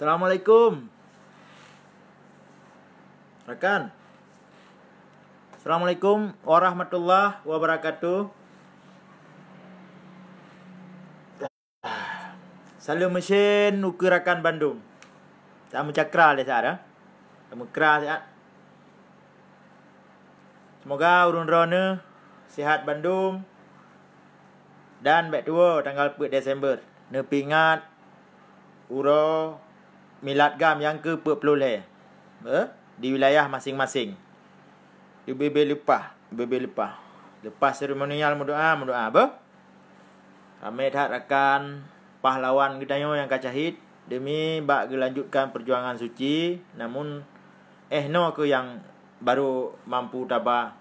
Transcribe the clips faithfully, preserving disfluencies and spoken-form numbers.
Assalamualaikum. Rakan. Assalamualaikum warahmatullahi wabarakatuh. Saleuem meusén ukeue rakan bandum. Tameucakra lé saat, eh. Tameukra saat. Seumoga ureuëng droeneueh sihat bandum dan bék tuwoe tanggal peuet Desember neupeuingat uroe milad GAM nyang keu peuet ploh lhée, eh, di wilayah maséng-maséng. Leubeh-leubeh leupah, leubeh-leubeh leupah. Leupah seremonial meudoá, meudoá, beuh. Ramé that rakan pahlawan geutanyoe nyang ka syahid demi bak geulanjutkan peujuangan suci, namun eh noe keuh nyang barô mampu taba.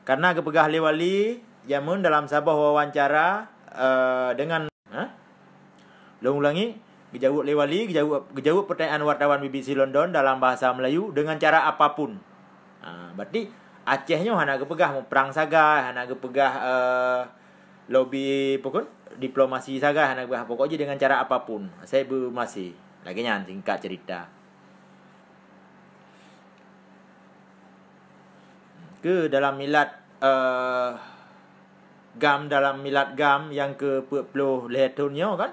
Karena geupeugah lé Wali jameun dalam saboh wawancara, eh, dengan, ha? Lôn ulangi, geujaweueb lé Wali, geujaweueb, geujaweueb pertanyaan wartawan B B C London dalam bahasa Melayu dengan cara apapun. Ha, berarti Aceh nyoe hana geupeugah muprang sagai, hana geupeugah, eh, lobi, apa kon, diplomasi sagai, hana geupeugah, pokok jih dengan cara apapun. Saya beumaséh. Lagée nyan singkat cerita. Keu dalam milad, eh, GAM, dalam milad GAM nyang keu peuet ploh lhée thon nyoe kan,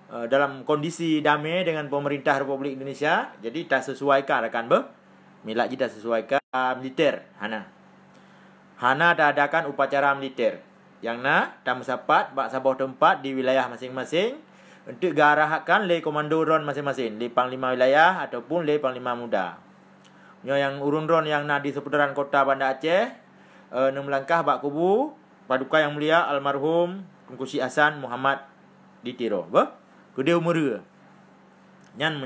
eh, dalam kondisi damé dengan pemerintah Republik Indonesia, jadi tasesuaikan rakan beuh. Milad jih tasesuaikan militer, hana. Hana taadakan upacara militer. Nyang na, tameusapat bak saboh teumpat di wilayah maséng-maséng, eunteuk geuarahkan lé komando ron maséng-maséng, lé panglima wilayah ataupun lé panglima muda. Nyoe nyang ureuëng ron nyang na di seputaran kota Banda Aceh, eh, neumeulangkah bak kubu Paduka Yang Mulia Almarhum Teungku Syik Hasan Muhammad di Tiro, beuh, keudeh u Meureu. Nyan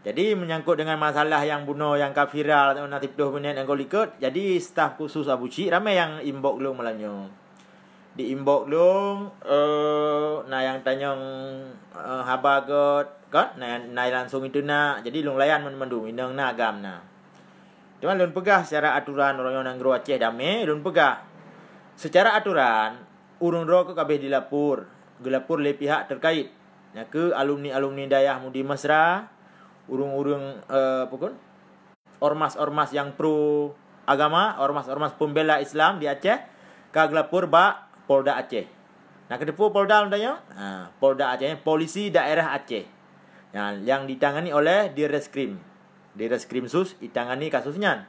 Jadi, menyangkut dengan masalah nyang bunoe nyang ka viral, na siplôh minèt nyang goh likot, jadi staf khusus Abu Syik ramé nyang inbox lôn malam nyoe. Di inbox lôn, eh, na nyang tanyong, eh, haba göt, kan? Na, na langsung itu na. Jadi, lôn layan mandum-mandum, inong na, agam na. Cuma lôn peugah secara aturan, uroe nyoe nanggroe Aceh damé, lôn peugah. Secara aturan, ureuëng droe keuh ka abéh dilapor, geulapor lé pihak terkait. Nyan keuh alumni-alumni Dayah Mudi Mesra, ureuëng-ureuëng, eh, apa kon? Ormas-ormas nyang pro agama, ormas-ormas pembela Islam di Aceh, ka geulapor bak Polda Aceh. Na kateupeue Polda lôn tanyong? Ha, Polda Aceh, Polisi Daerah Aceh. Nyan, nyang ditangani oleh Dirreskrim. Dirreskrimsus itangani kasus nyan.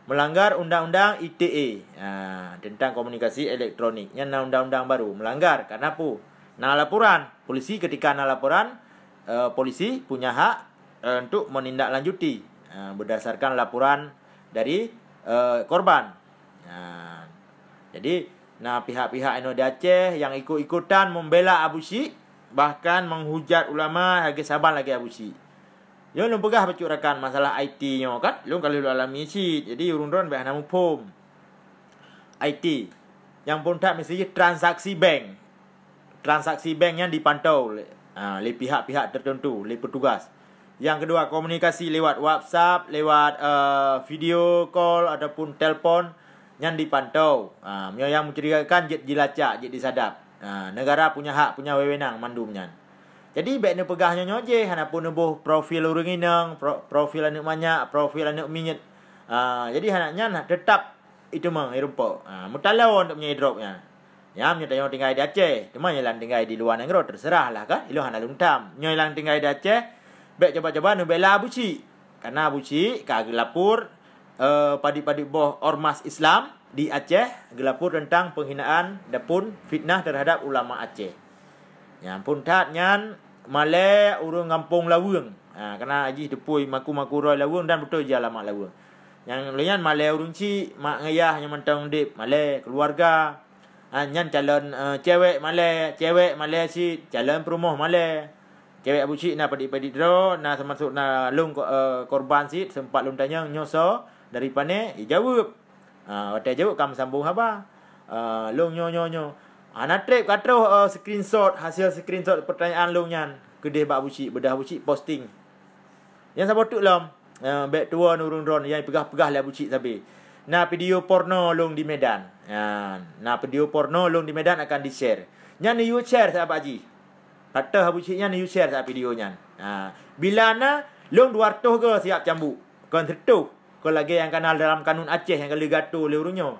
Melanggar Undang-Undang I T E, ha, tentang komunikasi elektronik. Nyan na undang-undang baru. Melanggar, karena apa? Na laporan. Polisi ketika na laporan, eh, polisi punya hak, eh, untuk menindaklanjuti, eh, berdasarkan laporan dari, eh, korban. Nah, jadi, na pihak-pihak inoe di Aceh nyang ikut-ikutan membela Abu Syik, bahkan menghujat ulama lagée saban lagée Abu Syik. Nyoe lôn peugah bacut rakan masalah I T nyoe kan, lôn ka lheueh lôn alami cit. Jadi ureuëng droe bèk hana muphom. I T. Nyang phôn that meusti jih transaksi bank. Transaksi bank nyan dipantau lé, ha, lé pihak-pihak tertentu, lé petugas. Yang kedua, komunikasi lewat WhatsApp, lewat, eh, video call ataupun telpon nyan dipantau. Ha, meunyoe nyang mencurigakan jeuet jilacak, jeuet disadap. Ha, negara punya hak, punya wewenang mandum nyan. Jadi, bèk neupeugah nyoe-nyoe jih, hana peue neuboh profil ureuëng inong, pro-, profil aneuëk manyak, profil aneuëk miet. Ha, jadi, hana nyan tetap itu meuh, irumpok. Ha, meutalon untuk meunyoe drop nyan. Nyan meunyoe tanyoe tinggai di Aceh, teuma nyoe lam tinggai di luwa nanggroe, terserah lah kan. Ilôn hana lôn tam. Nyoe lam tinggai di Aceh, bèk cuba-cuba neubela Abu Syik. Karena Abu Syik ka geulapor, eh, padub-padub boh ormas Islam di Aceh geulapor tentang penghinaan ataupun fitnah terhadap ulama Aceh. Nyan phôn that nyan malèe ureuëng gampông Laweueng. Ha, karena jih teupui maku-maku roi Laweueng dan beutôi jih alamat Laweueng. Nyang lheueh nyan malèe ureuëng chik, mak ngon yah nyang mantong udeb, malèe keuluwarga. Ha, nyan calon, eh, cewek malèe, cewek malèe cit, calon peurumoh malèe. Cewek Abu Syik na padub-padub droe, na teumasok na lôn ko-, eh, korban cit, sempat lôn tanyong, "Nyoe soe? Dari pané?" Ijaweueb. Ha, watèe jaweueb ka meusambông haba. Ah, lôn nyoe, nyoe, nyoe. Hana trép ka troh, eh, screenshot, hasil screenshot pertanyaan lôn nyan keudeh bak Abu Syik, beudah Abu Syik posting. Nyan saboh teuk lom, eh, bèk tuwoe ureuëng droe nyang peugah-peugah lé Abu Syik sabe. Na video porno lôn di Medan. Ha, na video porno lôn di Medan akan di-share. Nyan neuyue share sahabat jih. Kata Abu Cik nyan, you share saat video nyan. Ha, bila na, lôn dua ratus go siap cambuk. Kon seratus. Kon lagèe nyang kana dalam kanun Aceh nyang ka lheueh geuatur lé ureueng nyoe.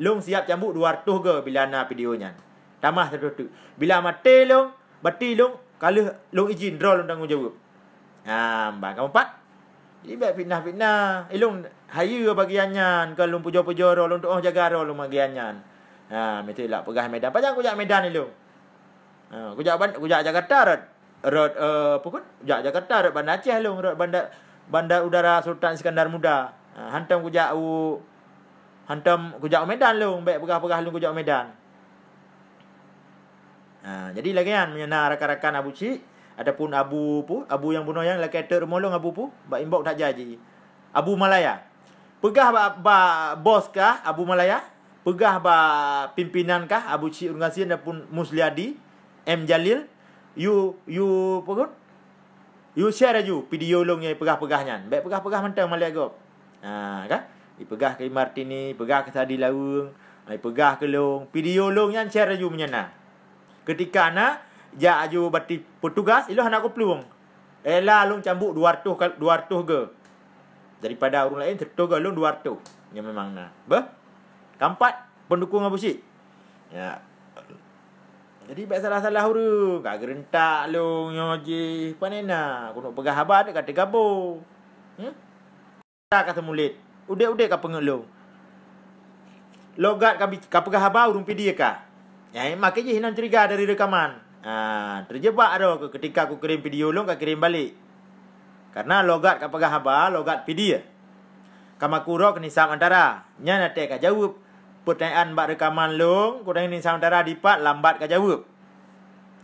Lôn siap cambuk dua ratus go bila na video nyan. Tamah seratus teuk. Bila maté lôn, berarti lôn ka lheueh lôn izin droe lôn tanggong jaweueb. Ha, ban ka meupat. Jadi bèk fitnah-fitnah. Ilôn hayeue bagian nyan, ka lôn pujoe-pujoe droe, lôn tuoh jaga droe lôn bagian nyan. Ha, meusti lak peugah Medan. Pajan kujak Medan ilôn? Ha, kujak ban-, kujak Jakarta rot, rot, eh, apa kun? Kujak Jakarta rot Banda Aceh lôn, rot bandar, Bandar Udara Sultan Iskandar Muda. Ha, hantom kujak u, hantom kujak u Medan lôn, bèk peugah-peugah lôn kujak u Medan. Ha, jadi lagèe nyan, meunyoe na rakan-rakan Abu Cik ataupun Abu pu, Abu nyang bunoe nyan lakèe teuk rumoh lôn Abu pu, bak inbox that jai ji. Abu Malaya. Peugah bak, bak bos kah Abu Malaya? Peugah bak pimpinan kah Abu Cik Ureueng Gasien ataupun Musliadi M Jalil? You, you apa kun? You share laju video lôn nyang peugah-peugah nyan. Bèk peugah-peugah mantong malèe gob. Ha, kan? Ipeugah keu Martini, peugah keu Sadi Laweueng, ipeugah keu lôn. Video lôn nyan share laju meunyoe na. Keutika na, jak laju bak petugas, ilôn hana kuplueng. Rela lôn cambuk dua ratus kal-, dua ratus go. Daripada ureueng laén, seratus go, lôn dua ratus. Nyan memang na. Beuh? Keempat, pendukung Abu Cik. Ya. Jadi, bèk salah-salah ureueng. Ka geureuntak lôn nyoe jih. Pane na? Keuneuk peugah haba deuh ka teugabo. Hmm? Ka seumulit. Udép-udép ka peungeut lôn. Logat ka bi-, ka peugah haba ureueng Pidie ka. Nyan, makajih nan curiga dari rekaman. Ha, terjebak droe keutika kukirém video lôn, kakirém balek. Karena logat ka peugah haba, logat Pidie. Ka makajih droe keu Nisam Antara. Nyan watèe ka jaweueb peutanyaan bak rekaman lôn, kutanyong Nisam Antara dipat lambat ka jaweueb.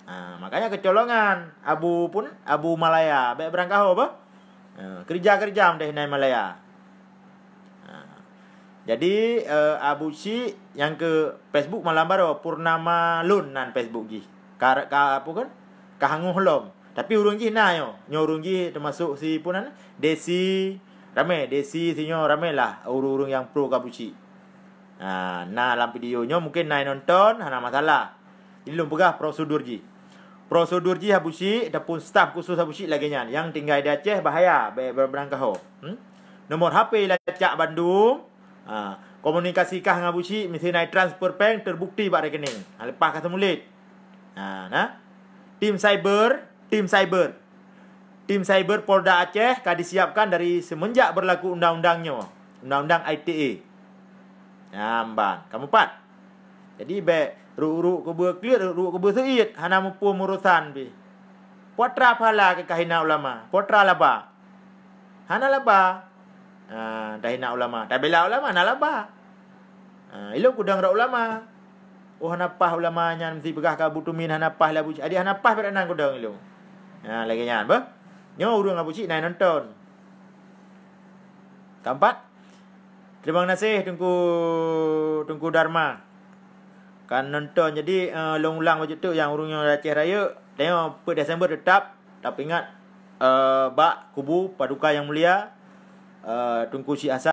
Ha, makanya kecolongan Abu pun, Abu Malaya. Bèk beurangkaho bah. Ha, kerja-kerja meudah inan Malaya. Ha. Jadi, eh, Abu Cik nyang keu Facebook malam baroe, Purnama Lun nan Facebook jih. Ka, ka apa kan? Ka hangoh lom. Tapi ureueng jih na nyoe. Nyoe ureueng jih teumasuk si pun nan, Desi, ramè, Desi si nyoe ramè lah ureueng-ureueng nyang pro keu Abu Cik. Ha, na lam video nyoe mungkin na nonton, hana masalah. Jadi lôn peugah prosedur jih. Prosedur jih Abu Cik ataupun staf khusus Abu Cik lagèe nyan. Nyang tinggai di Aceh bahaya, bèk beurangkaho. Hmm? Nomor H P lacak bandum. Ha, komunikasi kah ngon Abu Cik, meusti na transfer péng terbukti bak rekening. Ha, leupah ka seumulit. Ha, na. Tim cyber, tim cyber. Tim cyber Polda Aceh ka disiapkan dari semenjak berlaku undang-undang nyoe, undang-undang I T E. Nyan ban, ka meupat. Jadi bèk ruk-ruk keubeue kliet, ruk-ruk keubeue seuiet, hana muphom urosan pih. Peue atra pahala keu kahina ulama? Peue atra laba? Hana laba. Ha, tahina ulama, tabela ulama, na laba. Ha, ilôn kudong rot ulama. Oh, hana paih ulama nyan, meusti peugah keu Abu Tumin hana paih lé Abu Cik. Adik hana paih brat nan kudong ilôn. Ha, lagèe nyan bah. Nyoe ureueng Abu Cik na nonton. Keempat, terima kasih Teungku, Teungku Dharma. Kan nonton. Jadi, eh, lôn ulang bacut teuk nyang ureueng nyoe Aceh Rayeuk. Tanyoe peuet Desember teutap tapeuingat, eh, bak kubu Paduka Yang Mulia, eh, Teungku Syik Hasan.